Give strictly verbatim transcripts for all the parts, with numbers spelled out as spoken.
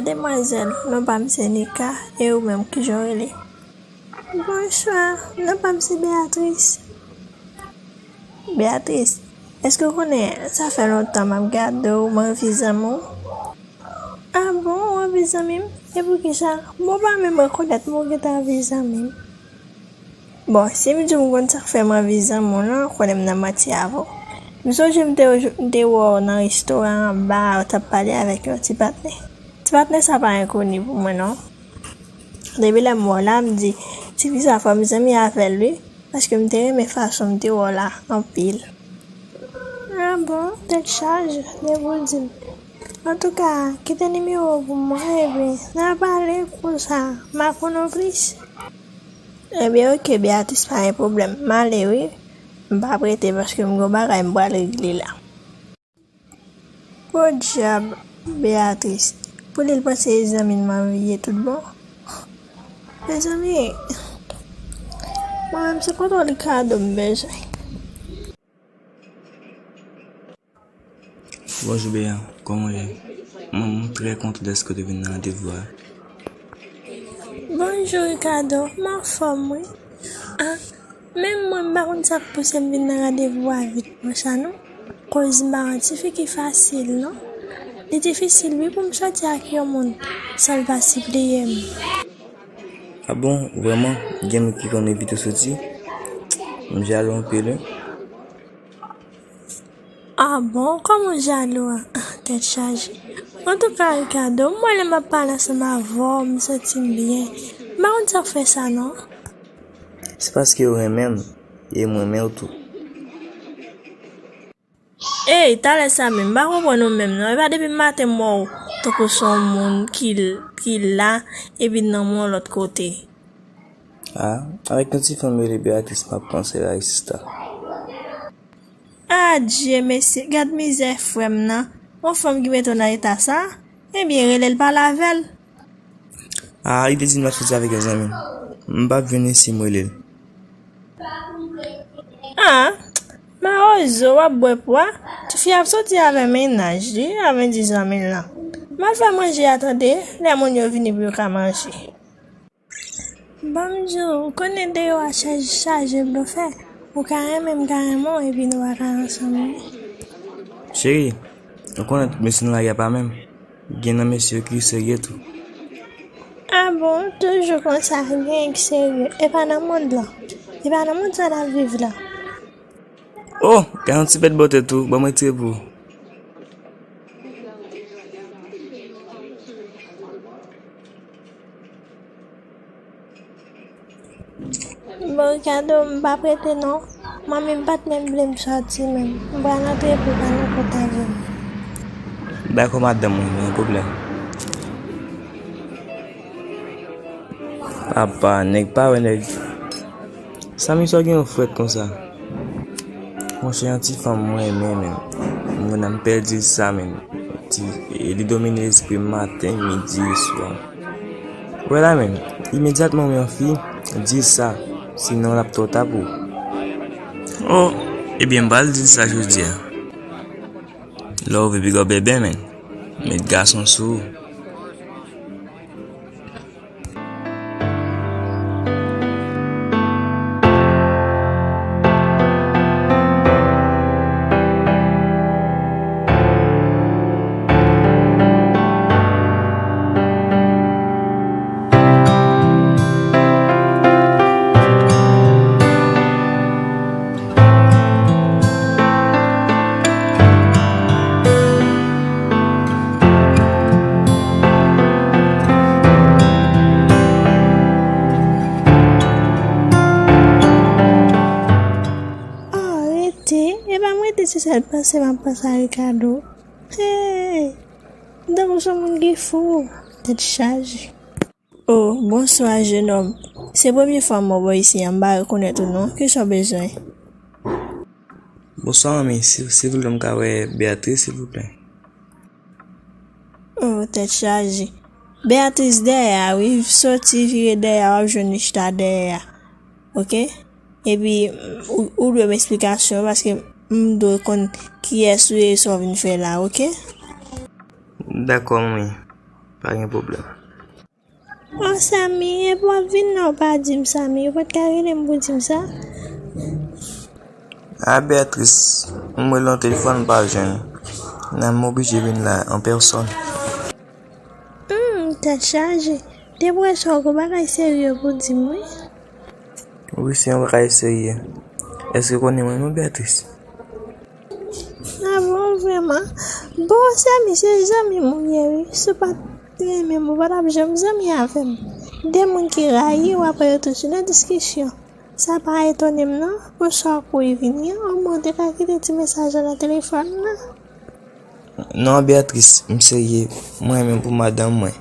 Demwazèl, non pa m se Nika, e ou menm, kijan w rele? Bonswa, non pa m se Beatrice. Beatrice, èske w konnen sa fè lontan m ap gade w, m anvi zanmi w? Ah bon, w anvi zanmi m? E poukisa? Bon, w pa menm rekonèt mwen, w gentan anvi zanmi m. Bon, si m di w m konn sa k fè m anvi zanmi w lan, konnen m nan manti avè w. M sonje m te, m te wè w nan restoran anba, w t ap pale avèk yon ti patnè. Ti patnè sa pa enkoni pou mwen, non. Depi lè m wè w la, m di, tifi sa fò m zanmi avè l, wi, paske m te renmen fason m te wè w la anpil. Ah bon, tèt chaje, depi w di m. Antouka, kite nimewo w pou mwen, epi n a pale konsa, m a konnen w plis. Ebyen, oke, Beatrice, pa gen pwoblèm. M ale, wi. M p ap rete paske m gen yon bagay m pral regle la. Podyab, Beatrice. Pou li, l panse e zanmi l m anvi ye tout bon. Mezanmi, mwen menm, se kontwòl kado m bezwen. Bonjou, Bea. Kòman w ye? Mwen, mwen trè kontan dèske w te vin nan randevou a. Bonjou, Ricardo. M anfòm, wi. Ah, menm mwen, m pa konn sa k pouse m vin nan randevou a vit konsa, non. Koz m pa yon tifi ki fasil, non. Li difisil, wi, pou m sòti ak yon moun san l pa sipliye m. Ah bon, vrèman? Gen moun ki konn evite w soti? M jalou anpil, wi. Ah bon? Kòman w jalou a? Tèt chaje. Antouka, Ricardo, m wè lè m ap pale ansanm avè w, m santi m byen. M pa konn sa k fè sa, non. Se paske w renmen m, e m renmen w tou. Ey, talè sa menm, m pa konprann ou menm, non. E pa depi maten m wè w tankou se yon moun ki, ki la, epi nan yon lòt kote. Ah, avèk yon ti fanm rele Beatrice, m ap panse la, sista. Adje, mesye, gad mizè frè m nan. Yon fanm ki mete w nan eta sa? Ebyen, rele l, pale avè l. Ah, li te di m l ap soti avèk yon zanmi l. M p ap vin isi m rele l. Ah, mawozo, w ap bwè pwa? Tifi ap soti avè mennaj li, avè di zanmi l lan. M al fè manje a tande, lè moun yo vini pou yo ka manje. Ban m di w, ou konnen deyò a chaje, chaje blofè. Ou ka renmen m, m ka renmen w, epi nou pa ka ansanm, non. Cheri, ou konnen tout mesye nan lari a pa menm. Gen nan mesye yo ki serye tou. Ah bon, toujou konsa, gen ki serye. E pa nan mond lan. E pa nan mond sa n ap viv la. Oh, gen yon ti bèt bò tèt tou, ban m retire pou ou. Bon, Ricardo, m p ap rete non. Manmi m pa t menm vle m sòti menm. M pral antre pou pa nan kontak vre. Dakò, madanm mwen, pa gen pwoblèm. Apa, nèg pa wè nèg. Samy, sa w gen yon frèt konsa? Monchè, yon ti fanm mwen renmen, men. Mwen nan m pèdi sa, men. Ti, e li domine lespri m maten, midi e swa. Wè la menm, imedyatman w wè yon fi, di l sa, sinon l ap twò ta pou ou. Oh, ebyen, m pral di l sa jodi a. Lè w vle piga w bèbè, men. Met gason sou ou. Oh, rete. E pa m rete, se sèl panse m ap panse a Ricardo. Hey! M tankou se yon moun ki fou. Tèt chaje. Oh, bonswa, jenòm. Se premye fwa m wè w bò isi a, m pa rekonèt ou non. Kisa w bezwen? Bonswa, manmi. Si, silvouplè, m ka wè Beatrice, silvouplè? Oh, tèt chaje. Beatrice dèyè a, wi. Soti, vire dèyè a, w ap jwenn li chita dèyè a. Oke? Epi, ou, ou dwe m esplikasyon, paske m dwe konn kiyès ou ye, sa w vin fè la, oke? Dakò, manmi. Pa gen pwoblèm. Oh, Samy, epi w ap vin la, w pa di m, Samy, ou pa t ka rele m pou di m sa? A, Beatrice, m rele w nan telefòn, m pa jwenn. Nan m oblije vin la an pèsòn. Hmm, tèt chaje. Depi w wè sa, w gon bagay serye pou di m, wi. Wi, se yon bagay serye. Èske w konnen mwen menm, Beatrice? A bon, vrèman? Bon, Samy, se zanmi m ou ye, wi. Si w pa t renmen m, ou pa t ap janm zanmi avè m. De moun ki rayi w, apre yo tou sou nan diskisyon. Sa pa etone m, non, pou sa w kouri vini an. Omwen, w te ka kite ti mesaj la nan telefòn nan. Non, Beatrice, m serye. Mwen menm pou madanm mwen.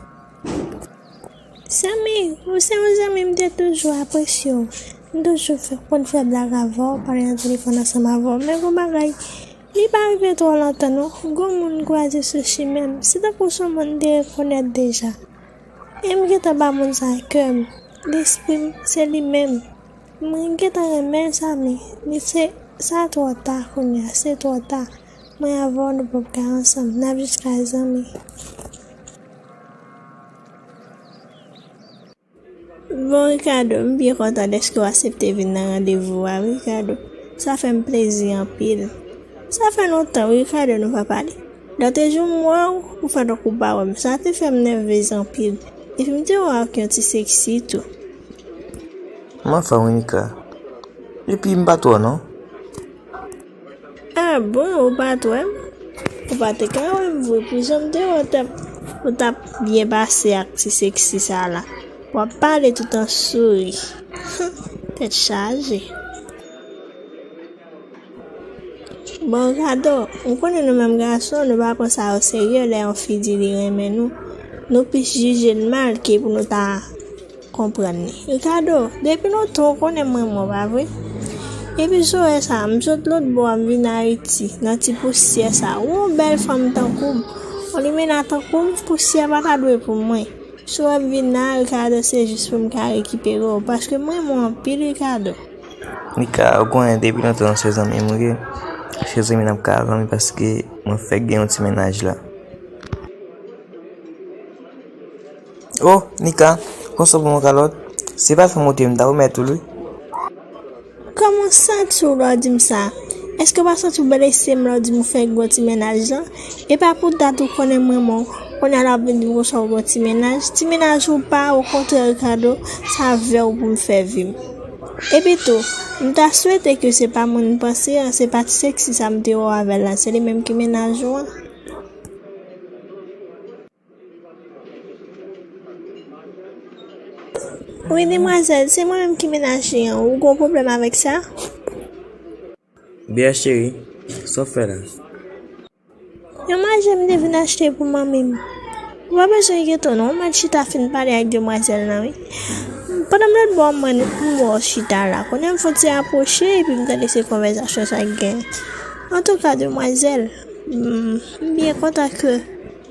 Samy, ou se yon zanmi m te toujou apresye w. M toujou fè, konn fè blag avè w, pale nan telefòn ansanm avè w. Men gon bagay, li pa rive twò lontan non. Gon moun m kwaze sou chimen m. Se tankou se yon moun m te rekonèt deja. E m gentan ba moun sa kè m, lespri m, se li menm. Mwen gentan renmen l, Samy. Li se, sa twò ta kounye a, se twò ta. Mwen avè w, nou p ap ka ansanm. N ap jis ka zanmi. Bon, Ricardo, m byen kontan dèske w aksepte vin nan randevou a, wi, Ricardo. Sa fè m plezi anpil. Sa fè lontan, wi, Ricardo, nou pa pale. Lòt jou m wè w, ou fè tankou w pa wè m. Sa te fè m nèvez anpil. Epi m te wè w ak yon ti seksi tou. M anfòm wi, Nika. Epi m pa twò non. A bon, ou pa t wè m? Ou pa te ka wè m vre, pou jan m te wè w t ap, ou t ap byen pase ak ti seksi sa la. W ap pale tout an souri. Tèt chaje. Bon, Ricardo, ou konnen nou menm gason, nou pa pran sa oserye lè yon fi di li renmen nou. Nou plis jije l mal ke pou nou ta konprann li. Ricardo, depi lontan ou konnen m renmen w, pa vre? Epi sou wè sa, m sot lòt bò a, m vin Ayiti, nan ti pousyè sa. Ou yon bèl fanm tankou m, yon limena tankou m, pousyè pa ta dwe pou mwen. Si w ap vin la, Ricardo, se jis pou m ka rekipere w, paske m renmen w anpil, Ricardo. Nika, ou konnen depi lontan se zanmi m ou ye. Se zanmi n ap ka zanmi paske mwen fèk gen yon ti mennaj la. Oh, Nika, konsa pou mwen kalòt. Se pa l fè m wote m ta remèt ou l wi. Kòman w santi w lè w di m sa? Èske w pa santi w blese m lè w di m ou fèk gon ti mennaj lan? E pa pou dat ou konnen m renmen w, kounye a la w ap vin di m konsa w gon ti mennaj? Ti mennaj ou pa, okontrè, Ricardo, sa vè w pou m fè vi m. Epi tou, m ta swete ke se pa moun m panse an, se pa ti seksi sa m te wè w avè l la, se li menm ki mennaj ou an. Wi, demwazèl, se mwen menm ki mennaj li an. Ou gon pwoblèm avèk sa? Bea cheri, sa w fè la? Yon manje m te vin achte pou manmi m. Ou pa bezwen enkyete w non, m al chita fin pale ak demwazèl lan, wi. Pandan m lòt bò, mwen, m wè w chita la. Kounye a m fon ti apwoche, epi m tande se konvèsasyon sa k genyen. Antouka, demwazèl, m, m byen kontan ke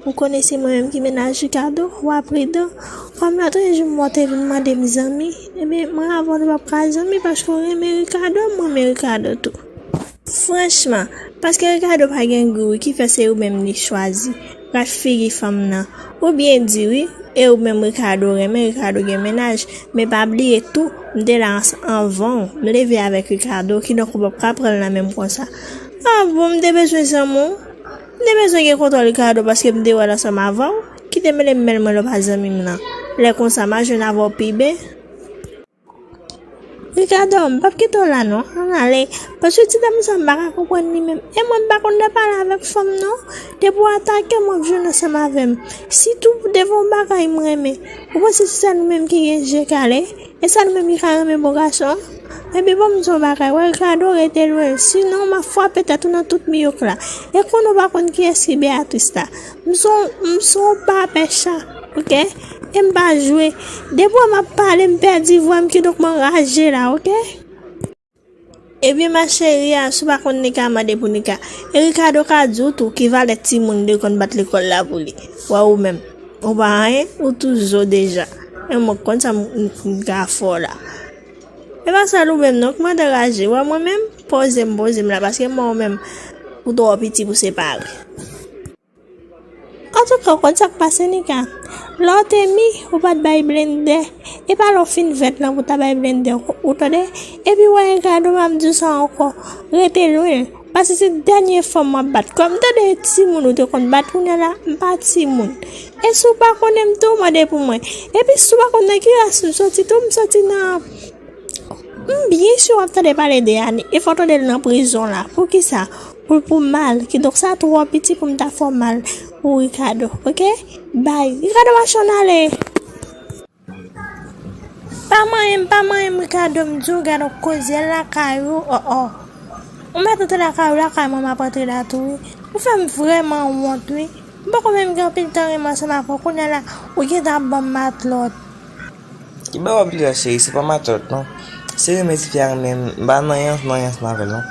Ou konnen se mwen menm ki mennaj Ricardo, w a pridan. Fanm nan te di m w te vin mande m zanmi. Ebyen, mwen avè w nou p ap ka zanmi paske w renmen Ricardo, mwen renmen Ricardo tou. Franchman, paske Ricardo pa gen gou wi ki fè se ou menm li chwazi. Gad figi fanm nan. Ou byen di wi, e ou menm Ricardo renmen, Ricardo gen mennaj. Men pa bliye tou, m te la ans-, anvan w, m leve avèk Ricardo, kidonk ou p ap ka pran l nan men m konsa. A bon, m te bezwen zanmi w? M te bezwen gen kontwòl Ricardo paske m te wè l ansanm avè w. Kite m mele men l mwen lè w pa zanmi m nan. Lè konsa, m a jwenn avè w pi byen. Ricardo, m p ap kite w la non. Ann ale. Paske ti dam sa, m pa ka konprann li menm. E mwen, m pa konn lè pale avèk fanm non. Depi w atake m, w ap jwenn ansanm avè m. Sitou devan yon bagay m renmen. Ou panse se sèl ou menm ki gen je kale? E sa nou menm ki ka renmen bon gason? Epi ban m di w yon bagay, wè Ricardo rete lwen l, sinon m ap frape tèt ou nan tout miyo k la. E konnen w pa konn kiyès ki Beatrice la. M se yon, m se yon papè cha, oke? E m pa jwe. Depi w wè m ap pale, m pèdi vwa m, kidonk m anraje la, oke? Ebyen ma chérie, si w pa konn Nika, mande pou Nika. E Ricardo ka di w tou ki valè timoun li konn bat lekòl la pou li. Wè ou menm. Ou pa anyen, ou tou zo deja. Men mwen k konn sa m, m, m ka fè w la. E pa sèl ou menm non k mande raje. Wè mwen menm, poze m, poze m la, paske m wè ou menm, ou twò piti pou separe. Antouka, w konn sa k pase, Nika? Lè w te mi, ou pa t bay blendè. E pa lè w fin vèt lan pou w ta bay blendè, ou tande? Epi w wè Ricardo, m ap di w sa ankò. Rete lwen l. Paske se dènye fanm w ap bat. Kòm tande timoun ou te konn bat, kounye a la, m pa timoun. E si w pa konnen m tou, mande pou mwen. Epi si w pa konn nan ki ras m soti tou, m soti nan M byen si w ap tande pale de Annie. E fò w tande l nan prizon la. Poukisa? Pou, pou mal. Kidonk sa twò piti pou m ta fè w mal pou Ricardo. Oke? Bay. Ricardo, machann ale. Pa manyen m, pa manyen m, Ricardo, m di w, gade yon koze lakay ou. Oh, oh. Ou mèt antre lakay ou, lakay mwen m ap antre la tou, wi. Ou fè m vrèman wont, wi. M poko menm gen anpil tan renmen ansanm avè w. Kounye a la, ou gentan ap ban m matlòt. Ki ba w ap di la, cheri, se pa matlòt, non. Se renmen tifi a renmen m, m pa nan anyen, nan anyen ansanm avè l, non.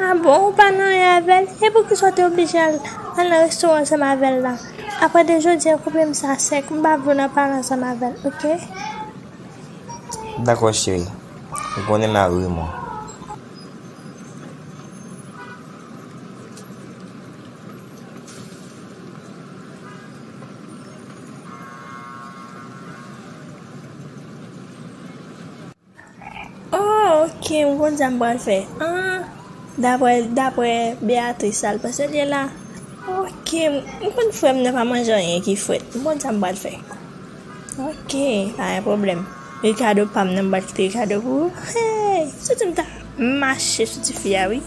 A bon, ou pa nan anyen avè l? E poukisa w te oblije al, al nan restoran ansanm avè l la? Apre de jodi a, koupe m sa sèk, m pa vle w nan pale ansanm avè l, oke? Dakò, cheri. Ou konnen m al renmen w. Oh, oke, m konn sa m pral fè. Ah, daprè, daprè Beatrice, sa l panse l ye la. Oke, m, m konn frè m nan pa manje anyen ki frèt. M konn sa m pral fè. Oke, pa gen pwoblèm. Ricardo pa m nan, m pral kite Ricardo pou ou. Hey, soti m ta mache sou tifi a, wi.